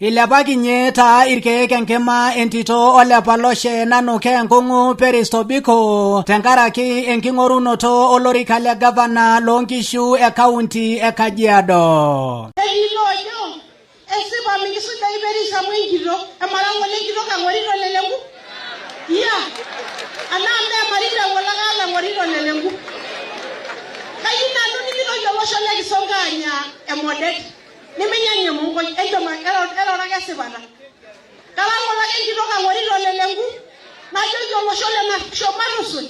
Ilepakinye taa irkeek enkima entito olepaloshe nanuka enkung'u Peris Tobiko tenkaraki enking'orunoto olorika le gavana loonkishu e kaunti e Kajiado. Etii loojo esipa mikisujai Peris amu enkitok, emara ng'ole enkitok ang'orita Ole Lenku? Iya, anaa mee Marita ng'ole ake ang'orita Ole Lenku. Kayieu nanu nimitoki olosho le Kisongo aanya emodet, niminyanya emonkoi, enchom eroro ake esipata. Kara ng'ole ake enkitok ang'orita Ole Lenku, najoki olosho le Narusho matusuj,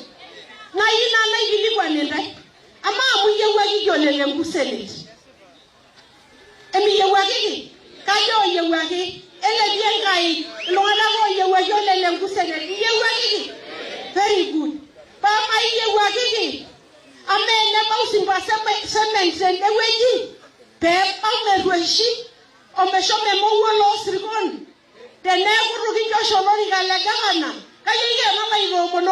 nayieu naa naikilikuan intae, amaa amu iyiewuakiki Ole Lenku senate? Emiyiewuakiki? Kajo oyiewuaki. Elepie Enkai iltung'anak oyiewuaki Ole Lenku senate. Iyiewuakiki? Very good. Paa iyiewuakiki? Amaa enebau Simba Cement tende wueji peebau merrueshi omeshomo emowuo loosirkon teneeku itu kinchosho olorika le gavana, kayieu nanu alaitoomono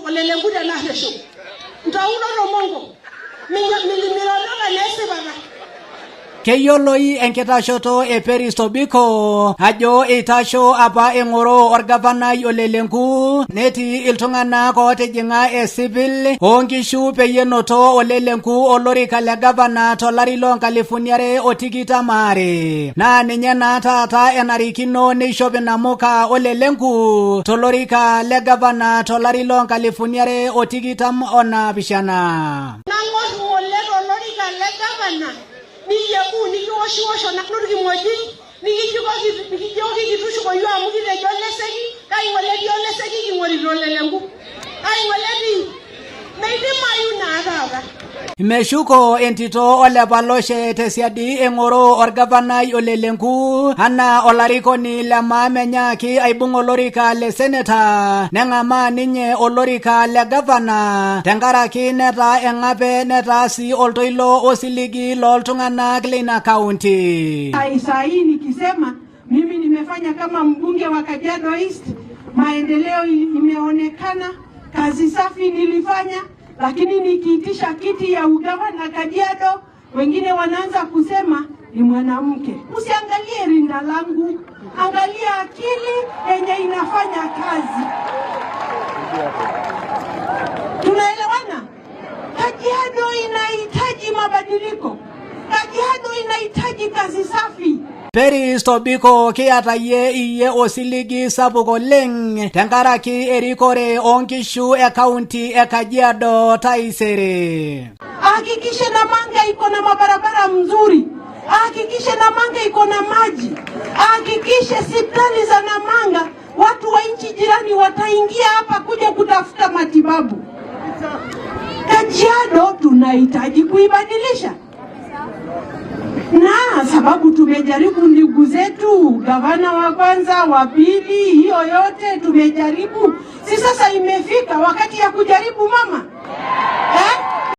Ole Lenku tenarresho. Ntauno tomonko. Mirororo naa esipata. Keyioloi enkitashoto e Peris Tobiko ajo eitasho apa eng'oroo orgavanai Ole Lenku netii iltung'anak ootijing'a esipil oonkishu peyie enoto Ole Lenku olorika le gavana tolari loo nkalifuni are o tikitam aare. Naa ninye naa taata enarikino neishop inamuka Ole Lenku tolorika le gavana tolari loo nkalifuni are o tikitam o naapishana. Nang'or ng'ole tolorika le gavana niyiebu nikiwoshiwosho nanu irkimojik nikijoki kitushukoyu amu kitejo oleseki kai ng'ole etii oleseki king'orita Ole Lenku kai ng'ole etii meidimayu naa taata. Meshuko entito olepaloshe tesiadi eng'oroo orgavanai Ole Lenku anaa olarikoni le maamenyaaki aibung olorika le seneta neng'amaa ninye olorika le gavana tenkaraki netaa eng'ape netaa sii oltoilo osiligi looltung'anak leina kaunti. Saa hii nikisema mimi nimefanya kama mbunge wa Kajiado East, maendeleo imeonekana, kazi safi nilifanya, lakini nikiitisha kiti ya ugavana Kajiado, wengine wanaanza kusema ni mwanamke. Usiangalie rinda langu, angalia akili yenye inafanya kazi. Tunaelewana? Kajiado inahitaji mabadiliko. Kajiado inahitaji kazi safi. Peris Tobiko kiata yie iyie osiligi sapuk oleng tenkaraki erikore oonkishu e kaunti e Kajiado taisere. Ahakikishe Namanga iko na mabarabara mzuri, ahakikishe Namanga iko na maji, ahakikishe hospitali za Namanga watu wa nchi jirani wataingia hapa kuja kutafuta matibabu. Kajiado tunahitaji kuibadilisha, na sababu tumejaribu ndugu zetu, gavana wa kwanza, wa pili, hiyo yote tumejaribu. Si sasa imefika wakati ya kujaribu mama eh?